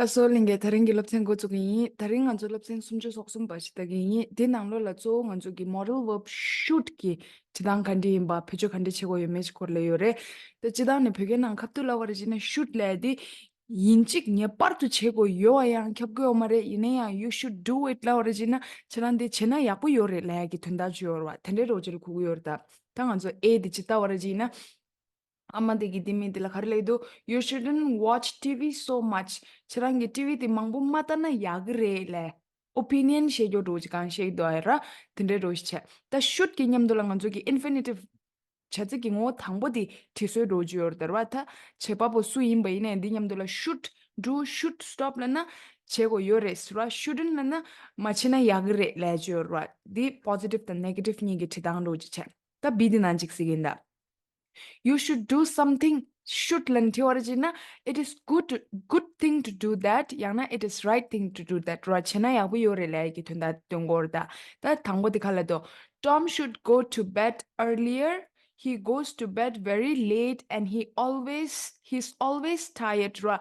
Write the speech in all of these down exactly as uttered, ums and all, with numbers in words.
ལགས་སོ། ལྷན་རྒྱས། དེ་རིང་གི་སློབ་ཚན་འགོ་བཙུགས་ཀྱི་ཡིན། དེ་རིང་ང་ཚོ་སློབ་ཚན་སུམ་ཅུ་སོ་གསུམ་པ་ཞིག་ལྟ་གི་ཡིན། དེ་ནང་ལོགས་ལ་གཙོ་བོ་ང་ཚོ་གི་modal verb should གི་བྲིས་སྟངས་ག་འདྲ་ཡིན་པ། བེད་སྤྱོད་ག་འདྲ་བྱེད་དགོས་ཡོད་མེད་ཀྱི་སྐོར་ལ་ཡོད་རེད། ད་སྤྱིར་བཏང་ནས་བོད་སྐད་ནང་ཁ་ཐུག་ལབ་པ་རེད་བྱས་ན་should ལབ་ཡ་དེ་ཡིན་གཅིག་ངེས་པར་དུ་བྱེད་དགོས་ཡོད་པ་ཡང་ཁྱབ་ཀྱི་ཡོད་མ་རེད། ཡིན་ན་ཡང་you should do it ལབ་པ་རེད་བྱས་ན་ཁྱེད་རང་དེ་བྱས་ན་ཡག་པོ་ཡོད་རེད་ལབ་ཡ་གི་དོན་དག་ཅིག་ཡོད་རེད་བ། དེ་འདྲའི་རོགས་ཅིག་ལ་གོ་གི་ཡོད་རེད། ད་ད་ང་ཚོ་ཨེ་དེ་ཅིག་ལྟ་བ་རེད་བྱས་ན། ཨ་མ་དེ་གིས་དེ་མི་དེ་ལ་ག་རེ་ལབ་ཀྱི་འདུག You shouldn't watch T V so much. ཁྱེད་རང་གིས་ཊི་ཝི་དེ་མང་པོ་མ་ལྟ་ན་ཡག་གི་རེད་ལབ། opinion བཤད་རྒྱུ་འདྲ་བོ་ཅིག་གང་བཤད་ཀྱི་འདུག་ཨ་ར། དེ་འདྲའི་འདྲ་བོ་ཞིག་བྱས། ད་should གི་མཉམ་དུ་ལ་ང་ཚོ་གི་infinitive བྱ་ཚིག་གི་ངོ་བོ་དང་པོ་དེ་བྲིས་སྲོལ་འདྲ་བོ་ཅིག་ཡོད་རེད་ད་ར། ད་བྱེད་པ་པོ་སུ་ཡིན་པ་ཡིན་ནའི་འདི་མཉམ་དུ་ལ་should, do, should, stop ལབ་ན་བྱེད་དགོས་ཡོད་རེད་ཟེར་བ། shouldn't ལབ་ན་མ་བྱེད་ན་ཡག་གི་རེད་ལབ་ཅིག་ཡོད་རེད་བ། འདི་positive དང་negative གཉིས་ཀྱི་བྲིས་སྟངས་འདྲ་བོ་ཅིག་བྱས། ད་བི་དེ་ནང་ཅིག་གཟིགས་ཡིན་ད། You should do something. Should ལབ་ན་དེ་བར་བྱས་ན། It is good, good thing to do that. ཡང་ན་it is right thing to do that ར། བྱས་ན་ཡག་པོ་ཡོད་རེད་ལབ་ཡ་གི་དོན་དག་སྟོན་གྱི་ཡོད་རེད་ད། ད་དང་པོ་དེ་ག་ལབ་འདུག Tom should go to bed earlier. He goes to bed very late and he always, he's always tired ར།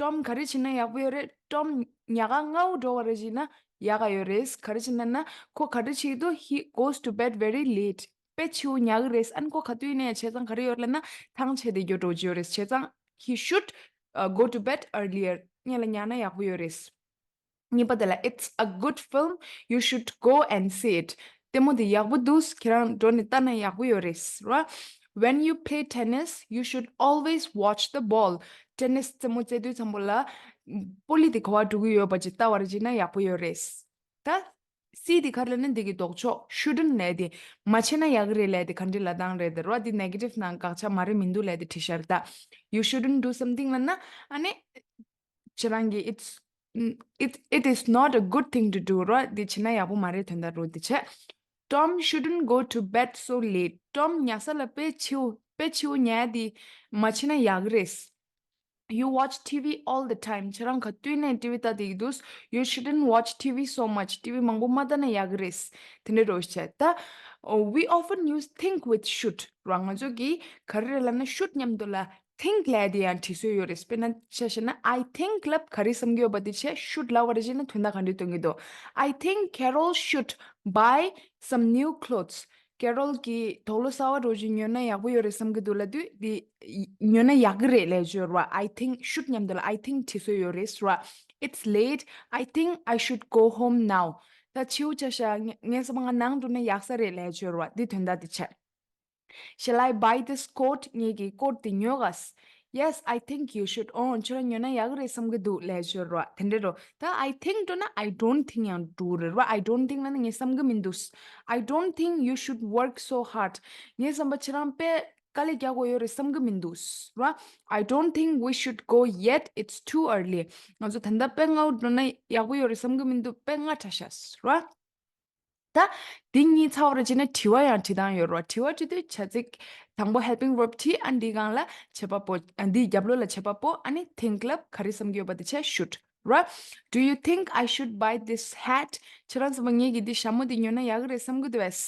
Tom ག་རེ་བྱས་ན་ཡག་པོ་ཡོད་རེད། Tom ཉལ་ཁ་སྔ་པོ་འགྲོ་བ་རེད་བྱས་ན་ཡག་ག་ཡོད་རེད། ག་རེ་བྱས་ན་ན་ཁོ་ག་རེ་བྱེད་ཀྱི་འདུག He goes to bed very late. དཔེ་ཕྱི་པོ་ཉལ་གི་རེད། ཨ་ནི་ཁོ་ག་དུས་ནས་བྱས་ཙང་ག་རེ་ཡོད་ལབ་ན་ཐང་ཆད་དེ་རྒྱུ་འགྲོ་རྒྱུ་ཡོད་རེད། བྱས་ཙང་he should, uh, go to bed earlier. སྔོན་ལ་ཉལ་ན་ཡག་པོ་ཡོད་རེད། གཉིས་པ་དེ་ལ། It's a good film. You should go and see it. ལྟད་མོ་དེ་ཡག་པོ་འདུག་ཁྱེད་རང་འགྲོ་ནས་ལྟ་ན་ཡག་པོ་ཡོད་རེད་ར། When you play tennis, you should always watch the ball. ཊེ་ནི་སི་རྩེད་མོ་རྩེ་དུས་ཙམ་པོ་ལ་པོ་ལི་དེ་ག་པར་འགྲོ་གི་ཡོད་པ་ཅིག་ལྟ་བར་བྱས་ན་ཡག་པོ་ཡོད་རེད། ད་སི་དེ་ག་རེ་ལབ་ན་འདི་གི་ལྡོག་ཕྱོགས་shouldn't ལབ་དེ་མ་བྱས་ན་ཡག་གི་རེད་ལབ་དེ་ག་འདྲའི་ལབ་སྟངས་རེད་ད་ར། འདི་negative ནང་དགག་བྱ་མ་རེད་མི་འདུག་ལབ་དེ་བྲིས་ཤར་ད། You shouldn't do something ལབ་ན་ཨ་ནི་ཁྱེད་རང་གི་it's, it, it is not a good thing to do ར། འདི་བྱས་ན་ཡག་པོ་མ་རེད་དོན་དག་རོ་འདི་བྱས། Tom shouldn't go to bed so late. Tom ཉལ་ས་ལ་དཔེ་ཕྱི་པོ་དཔེ་ཕྱི་པོ་ཉལ་དེ་མ་བྱས་ན་ཡག་གི་རེད། You watch T V all the time. ཁྱེད་རང་ག་དུས་ནས་ཊི་ཝི་ལྟ་བསྡད་ཀྱི་འདུག You shouldn't watch T V so much. ཊི་ཝི་མང་པོ་མ་ལྟ་ན་ཡག་གི་རེད། དེ་འདྲའི་འདྲ་བོ་ཞིག་བྱས་ད། Oh, we often use think with should ར། ང་ཚོ་གིས་ག་རེ་རེད་ལབ་ན་should མཉམ་དུ་ལ་think ལབ་དེ་ཡང་བྲིས་སྲོལ་ཡོད་རེད། དཔེར་ན་ཆ་བཞག་ན་I think ལབ་ག་རེ་བསམ་གྱི་ཡོད་པ་དེ་བྱས། should ལབ་པ་རེད་བྱས་ན་དོན་དག་ག་འདྲ་སྟོན་གྱི་འདུག I think Carol should buy some new clothes. ཀེ་རོལ་གྱིས་དུག་ལོག་གསར་པ་འདྲ་བོ་ཅིག་ཉོས་ན་ཡག་པོ་ཡོད་རེད་བསམ་གྱི་འདུག་ལབ་དུས་འདི་ཉོས་ན་ཡག་གི་རེད་ལབ་ཀྱི་ཡོད་རེད་བ། I think should མཉམ་དུ་ལ་I think བྲིས་སྲོལ་ཡོད་རེད་བ། It's late. I think I should go home now. ད་ཕྱི་པོ་ཆགས་ཤག་ངས་ངས་བསམ་པ་ང་ནང་འགྲོ་ན་ཡག་ས་རེད་ལབ་ཀྱི་ཡོད་རེད་བ། འདི་དོན་དག་འདི་བྱས། Shall I buy this coat? ངས་ཀྱིས་ཀོཊ་འདི་ཉོ་ག Yes, I think you should own. ཁྱོད་རང་ཉོས་ན་ཡག་གི་རེད་བསམ་གྱི་འདུག་ལབ་ཀྱི་ཡོད་རེད་བ། དེ་འདྲ་རོ། ད་I think འགྲོ་ན་I don't think ཡང་འགྲོ་རེད་བ། I don't think ལབ་ན་ངས་བསམ་གྱི་མི་འདུག I don't think you should work so hard. ངས་བསམ་པ་ཁྱེད་རང་དཔེ་དཀའ་ལས་རྒྱག་དགོས་ཡོད་རེད་བསམ་གྱི་མི་འདུག་ར། I don't think we should go yet. It's too early. ང་ཚོ་ད་ལྟ་དཔེ་སྔ་པོ་འགྲོ་ན་ཡག་པོ་ཡོད་རེད་བསམ་གྱི་མི་འདུག་དཔེ་སྔ་དྲགས་ཤག་ར། ད་འདི་གཉིས་ཚར་བ་རེད་བྱས་ན་དྲི་བ་ཡང་དྲི་སྟངས་ཡོད་རེད་བ། དྲི་བ་དྲི་དུས་བྱ་ཚིག་དང་པོ་helping verb བྲིས། ཨ་འདིའི་སྒང་ལ་བྱེད་པ་པོ། ཨ་འདིའི་རྒྱབ་ལོགས་ལ་བྱེད་པ་པོ། ཨ་ནི་think ལབ་ག་རེ་བསམ་གྱི་ཡོད་པ་དེ་བྱས། should ར། Do you think I should buy this hat? ཁྱེད་རང་ཚོ་ངས་ཀྱིས་འདི་ཞྭ་མོ་འདི་ཉོས་ན་ཡག་གི་རེད་བསམ་གྱི་འདུག་གས།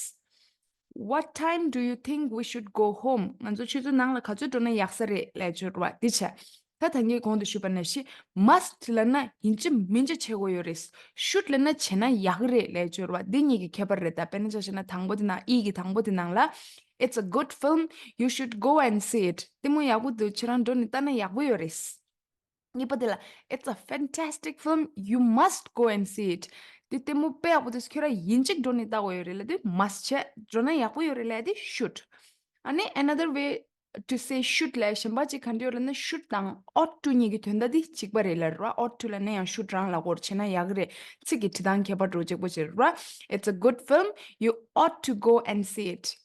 What time do you think we should go home? ང་ཚོ་ཆུ་ཚོད་ནང་ལ་ག་ཚོད་འགྲོ་ན་ཡག་ས་རེད་ལབ་ཀྱི་ཡོད་རེད་བ། འདི་བྱས། ད་ད་གིན་གོང་དུ་ཞུས་པ་ནང་བཞིན་must ལབ་ན་ཡིན་གཅིག་མིན་གཅིག་བྱེད་དགོས་ཡོད་རེད། should ལབ་ན་བྱས་ན་ཡག་གི་རེད་ལབ་ཀྱི་ཡོད་རེད་བ། འདི་གཉིས་ཀྱི་ཁྱད་པར་རེད། ད་དཔེར་ན་ཆ་བཞག་ན་དང་པོ་དེ་ནང་ཨི་གི་དང་པོ་དེ་ནང་ལ། It's a good film. You should go and see it. ལྟད་མོ་ཡག་པོ་འདུག་ཁྱེད་རང་འགྲོ་ནས་ལྟ་ན་ཡག་པོ་ཡོད་རེད། གཉིས་པ་དེ་ལ། It's a fantastic film. You must go and see it. འདི་ལྟད་མོ་དཔེ་ཡག་པོ་འདུག་ཁྱོད་རང་ཡིན་གཅིག་འགྲོ་ནས་ལྟ་དགོས་ཡོད་རེད་ལབ་དུས་must བྱས། འགྲོ་ན་ཡག་པོ་ཡོད་རེད་ལབ་དུས་should. ཨ་ནི་another way to say should ལབ་གཞན་པ་ཅིག་ག་འདྲ་ཡོད་ལབ་ན་should དང་ought to གཉིས་ཀྱི་དོན་དག་འདི་གཅིག་པ་རེད་ལབ་རེད་བ། ought to ལབ་ན་ཡང་should རང་ལབ་དགོས་རེད། བྱས་ན་ཡག་གི་རེད། ཚིག་གི་བྲིས་སྟངས་ཁྱད་པར་འགྲོ་གཅིག་པ་ཅིག་རེད་བ། It's a good film. You ought to go and see it.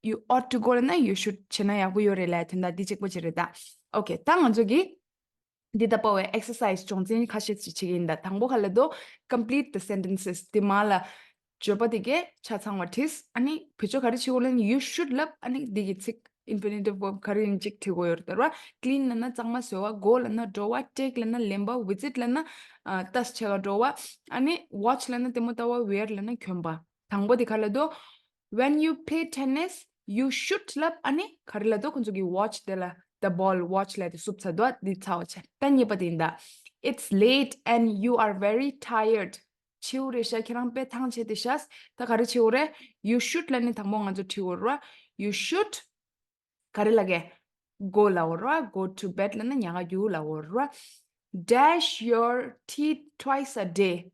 You ought to go ལབ་ན་you should བྱས་ན་ཡག་པོ་ཡོད་རེད་ལབ་དོན་དག་འདི་གཅིག་པ་ཅིག་རེད་ད། Okay, ད་ང་ཚོ་གིས་འདི་ལྟ་བུ་བའི་exercise སྦྱོང་ཚན་ཁ་ཤས་ཅིག་བྱེད་ཀྱི་ཡིན་ད། དང་པོ་ག་ལབ་འདུག Complete the sentences. དེ་མ་ལ་བརྗོད་པ་དེ་གས་ཆ་ཚང་བ་བྲིས། ཨ་ནི་བེད་སྤྱོད་ག་རེ་བྱེད་དགོས་ལབ་ན་you should ལབ། ཨ་ནི་འདི་གི་ཚིག་infinitive verb ག་རེ་ཡིན་གཅིག་བྲི་དགོས་ཡོད་རེད་ད་ར། Clean ལབ་ན་གཙང་མ་བཟོ་བ། Go ལབ་ན་འགྲོ་བ། Take ལབ་ན་ལེན་པ། Visit ལབ་ན་ཨ་ལྟ་བྱེད་ག་འགྲོ་བ། ཨ་ནི་watch ལབ་ན་ལྟད་མོ་ལྟ་བ། Wear ལབ་ན་གྱོན་པ། དང་པོ་དེ་ག་ལབ་འདུག When you play tennis, you should ལབ། ཨ་ནི་ག་རེ་ལབ་འདུག་ཁོང་ཚོ་གིས་watch དེ་ལ་the ball, watch ལབ་དེ་བསུབས་ཚར་འདུག་འདི་ཚར་བ་བྱས། ད་གཉིས་པ་དེ་ཡིན་ད། It's late and you are very tired. ཕྱི་པོ་རེད་ཤག་ཁྱེད་རང་དཔེ་ཐང་ཆད་དེ་ཤག་ད་ག་རེ་བྱེད་དགོས་རེད། You should ལབ་ནི་དང་པོ་ང་ཚོ་བྲིས་དགོས་རེད་བ། You should ག་རེ་ལབ་གི། Go ལབ་དགོས་རེད་བ། Go to bed ལབ་ན་ཉལ་ཁ་རྒྱུག་ལབ་དགོས་རེད་བ། Dash your teeth twice a day.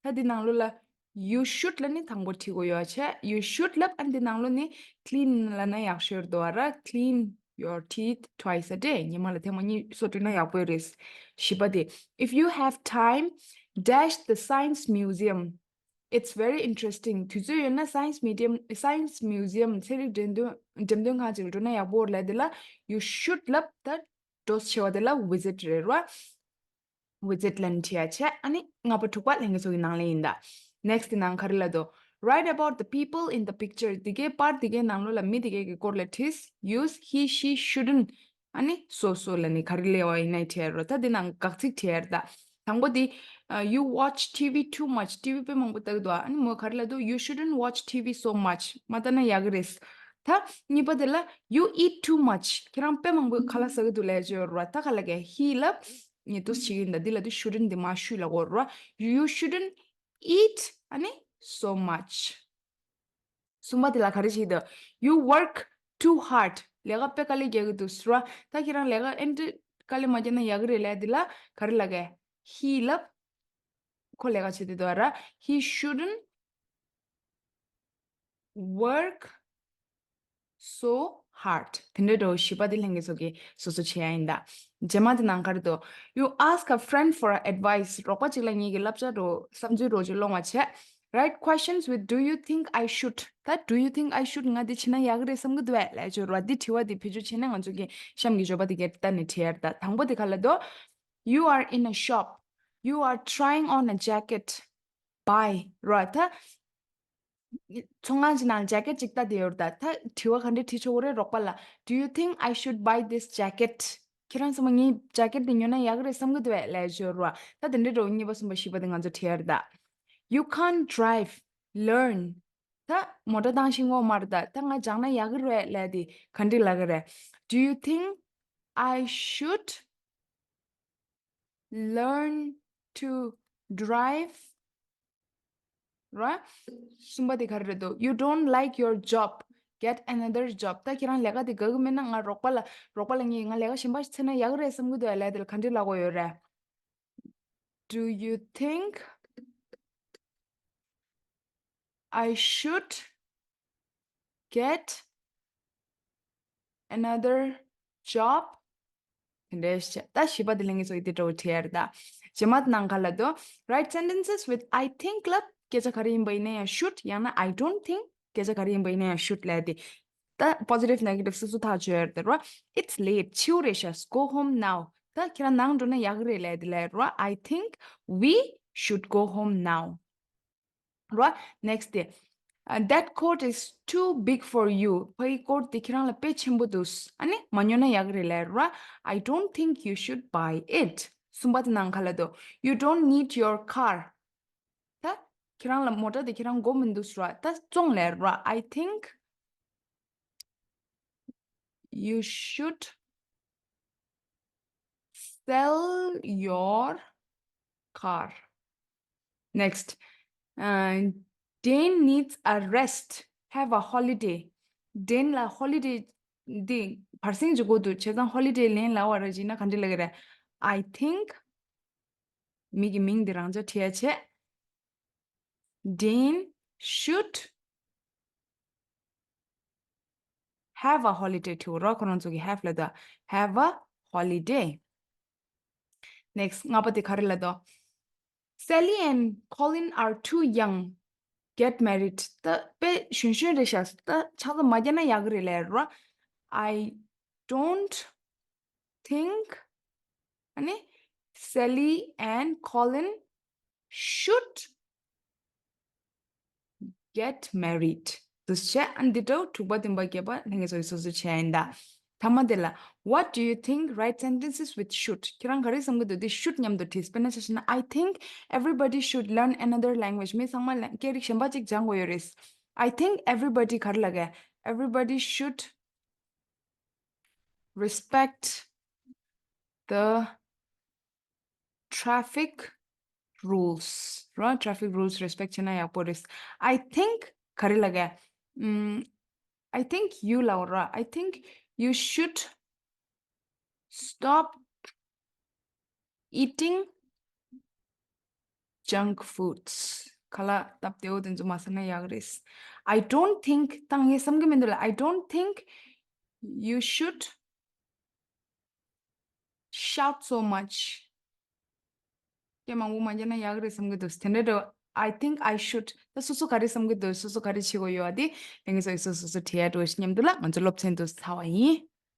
ད་འདི་ནང་ལོགས་ལ་you should ལབ་ནི་དང་པོ་བྲིས་དགོས་ཡོད་བྱས། You should ལབ་ཨ་འདི་ནང་ལོགས་ནི་clean ལབ་ན་ཡག་ཤོས་རེད་འདུག་བ་ར། Clean your teeth twice a day. ཉི་མ་ལ་ཐེངས་མ་གཉིས་སོ་བཀྲུས་ན་ཡག་པོ་རེད། བཞི་པ་དེ། If you have time, dash the science museum. It's very interesting. དུས་ཚོད་ཡོད་ན་science medium, science museum ཚན་རིག་འགྲེམས་སྟོན་འགྲེམས་སྟོན་ཁང་ཅིག་ལ་འགྲོ་ན་ཡག་པོ་རེད་ལབ་དེ་ལ་you should ལབ་ད་འགྲོ་ཆེ་བ་དེ་ལ་visit རེད་ར། Visit ལབ་ནི་བྲིས་ཡ་བྱས། ཨ་ནི་ལྔ་པ་དྲུག་པ་ལྷན་རྒྱས་ཚོ་གི་ནང་ལ་ཡིན་ད། Next དེ་ནང་ག་རེ་ལབ་འདུག Write about the people in the picture. འདི་གའི་པར་འདི་གའི་ནང་ལོགས་ལ་མི་འདི་གའི་གི་སྐོར་ལ་བྲིས། Use he, she, shouldn't. ཨ་ནི་so, so ལབ་ནི་ག་རེ་ལབ་པ་ཡིན་ན་བྲིས་ཡ་རོ། ད་འདི་ནང་དགག་ཚིག་བྲིས་ཡ་རེད་ད། དང་པོ་འདི། Uh, you watch T V too much. T V དཔེ་མང་པོ་ལྟ་གི་འདུག་ཨ་ནི་མོས་ག་རེ་ལབ་འདུག You shouldn't watch T V so much. མ་ལྟ་ན་ཡག་གི་རེད། ད་གཉིས་པ་དེ་ལ་you eat too much. ཁྱེད་རང་དཔེ་མང་པོ་ཁ་ལག་ཟ་གི་འདུག་ལབ་ཡ་ཅིག་ཡོད་རེད་བ། ད་ག་ལབ་ག་he ལབ་ངས་འདུག་སེ་བྱེད་ཀྱི་ཡིན་ད། འདི་ལ་འདི་shouldn't འདི་མ་ཞུས་ལབ་དགོས་རེད་བ། You shouldn't eat ཨ་ནི་so much. གསུམ་པ་དེ་ལ་ག་རེ་བྱེད་འདུག You work too hard. ལས་ཀ་དཔེ་དཀའ་ལས་རྒྱག་གི་འདུག་ཟེར་བ། ད་ཁྱེད་རང་ལས་ཀ་ཨེ་འདྲ་དཀའ་ལས་མ་རྒྱག་ན་ཡག་གི་རེད་ལབ་ཡ་དེ་ལ་ག་རེ་ལབ་ག He ལབ། ཁོ་ལས་ཀ་བྱེད་དེ་འདུག་ར། He shouldn't work so hard. དེ་འདྲའི་འགྲོ་བཞི་པ་དེ་ལྷན་རྒྱས་ཚོ་གིས་སོ་སོ་བྱེད་ཡ་ཡིན་ད། རྗེས་མ་དེ་ནང་ག་རེ་འདུག You ask a friend for advice. རོགས་པ་གཅིག་ལ་ངེད་ཀྱི་བསླབ་བྱ་འགྲོ་བསམ་ཚུལ་འགྲོ་ཅིག་སློང་བ་བྱས། Write questions with do you think I should. ད་do you think I should ང་འདི་བྱེད་ན་ཡག་གི་རེད་བསམ་གི་འདུག་བས་ལབ་ཅོ་ར། འདི་དྲི་བ་འདི་བེད་སྤྱོད་བྱས་ན་ང་ཚོ་གི་གཤམ་གྱི་འཇོག་པ་དེ་གའི་ལྟ་ནས་བྲིས་ཡ་རེད་ད། དང་པོ་དེ་ག་ལབ་འདུག You are in a shop. You are trying on a jacket. Buy ར། ད་ཚོང་ཁང་ཅིག་ནང་ཇེ་ཀེ་ཊི་ཅིག་ལྟ་བསྡད་ཡོད་རེད་ད། ད་དྲི་བ་ག་འདྲ་དྲིས་ཆོག་གི་རེད་རོགས་པ་ལ། Do you think I should buy this jacket? ཁྱེད་རང་ཚང་མ་ངས་ཇེ་ཀེ་ཊི་འདི་ཉོ་ན་ཡག་གི་རེད་བསམ་གི་འདུག་བས་ལབ་ཡ་ཅིག་ཡོད་རེད་བ། ད་དེ་འདྲ་འགྲོ་གཉིས་པ་གསུམ་པ་བཞི་པ་དེ་ང་ཚོ་བྲིས་ཡ་རེད་ད། You can't drive, learn. ད་མོ་ཊ་བཏང་ཤེས་ཀྱི་མ་རེད་ད། ད་ང་སྦྱངས་ན་ཡག་གི་རེད་ལབ་ཡ་དེ་ག་འདྲ་ལབ་གི་རེད། Do you think I should learn to drive ར། གསུམ་པ་དེ་ག་རེ་རེད་འདུག You don't like your job, get another job. ད་ཁྱེད་རང་ལས་ཀ་དེ་དགའ་གི་མེད་ན་ང་རོགས་པ་ལ་རོགས་པ་ལ་ངས་ང་ལས་ཀ་གཞན་པ་ཞིག་འཚོལ་ན་ཡག་གི་རེད་བསམ་གི་འདུག་ལབ་དེ་ལ་ག་འདྲ་ལབ་དགོས་ཡོད་རེད། Do you think I should get another job? དེ་འདྲའི་བཤད། ད་བཞི་པ་དེ་ལ་ངས་ཚོ་ཡི་དེ་འདྲ་བོ་བྲིས་ཡ་རེད་ད། རྗེས་མ་དེ་ནང་ག་ལབ་འདུག Write sentences with I think ལབ། སྐད་ཆ་ག་རེ་ཡིན་པ་ཡིན་ན་ཡང་should ཡང་ན་I don't think སྐད་ཆ་ག་རེ་ཡིན་པ་ཡིན་ན་ཡང་should ལབ་དེ། ད་positive negative སོ་སོ་ཐག་གཅོད་ཡ་རེད་ད་ར། It's late. ཕྱི་པོ་རེད་ཤག Go home now. ད་ཁྱེད་རང་ནང་འགྲོ་ན་ཡག་གི་རེད་ལབ་དེ་ལབ་ར། I think we should go home now. ར། Next དེ། Uh, that coat is too big for you. ཕ་གི་ཀོཊ་དེ་ཁྱེད་རང་ལ་དཔེ་ཆེན་པོ་འདུག་ཨ་ནི་མ་ཉོ་ན་ཡག་གི་རེད་ལབ་ར། I don't think you should buy it. གསུམ་པ་དེ་ནང་ག་ལབ་འདུག You don't need your car. ད་ཁྱེད་རང་ལ་མོ་ཊ་དེ་ཁྱེད་རང་དགོས་མི་འདུག་ཟེར་བ། ད་བཙོང་ལབ་ར། I think you should sell your car. Next. Uh, Dane needs a rest. Have a holiday. Dane ལ་holiday འདི་བར་གསེང་ཅིག་དགོས་འདུག་བྱས་ཙང་holiday ལེན་ལབ་པ་ར་བྱས་ན་ག་འདྲ་ལབ་ཀྱི་རེད། I think མི་གི་མིང་འདི་རང་འཇགས་བྲིས་ཡ་བྱས། Dane should have a holiday too. ར། ཁོ་རང་ཚོ་གི་have ལབ་འདུག Have a holiday. Next ལྔ་པ་དེ་ག་རེ་ལབ་འདུག Sally and Colin are too young. Get married. ད་དཔེ་གཞོན་གཞོན་རེད་ཤག་ད་ཆང་ས་མ་བརྒྱབ་ན་ཡག་གི་རེད་ལབ་ར། I don't think ཨ་ནི་Sally and Colin should get married. དུ་བྱས། ཨ་འདི་འདྲ་དྲུག་པ་བདུན་པ་བརྒྱད་པ་ལྷན་རྒྱས་ཚོ་གིས་སོ་སོ་བྱས་ཡིན་ད། ཐ་མ་དེ་ལ། What do you think? Write sentences with should. ཁྱེད་རང་ག་རེ་བསམ་གྱི་འདུག་འདི་should མཉམ་དུ་བྲིས། དཔེར་ན་ཆ་བཞག་ན། I think everybody should learn another language. མི་ཚང་མ་ལ་སྐད་རིགས་གཞན་པ་གཅིག་སྦྱང་དགོས་ཡོད་རེད། I think everybody ག་རེ་ལབ་ཀྱི། Everybody should respect the traffic rules ར། traffic rules respect བྱས་ན་ཡག་པོ་རེད། I think ག་རེ་ལབ་ག་ཨམ། I think you ལབ་ར། I think you should stop eating junk foods. ཁ་ལག་སྟབས་བདེ་བོ་དེ་ཚོ་མ་ཟ་ན་ཡག་རེད། I don't think ད་ངས་བསམ་གྱི་མི་འདུག་ལ། I don't think you should shout so much. སྐད་མང་པོ་མ་རྒྱག་ན་ཡག་རེད་བསམ་གྱི་འདུག་དེ་འདྲ་འདྲ། I think I should. ད་སོ་སོ་ག་རེ་བསམ་གྱི་འདུག་སོ་སོ་ག་རེ་བྱེད་དགོས་ཡོད་པ་དེ་ལས་ངེས་སོ་སོ་སོ་སོ་བྲིས་ཡ་འགྲོ་ཞིག་མཉམ་དུ་ལ་ང་ཚོ་སློབ་ཚན་དུ་ཚར་བ་ཡིན།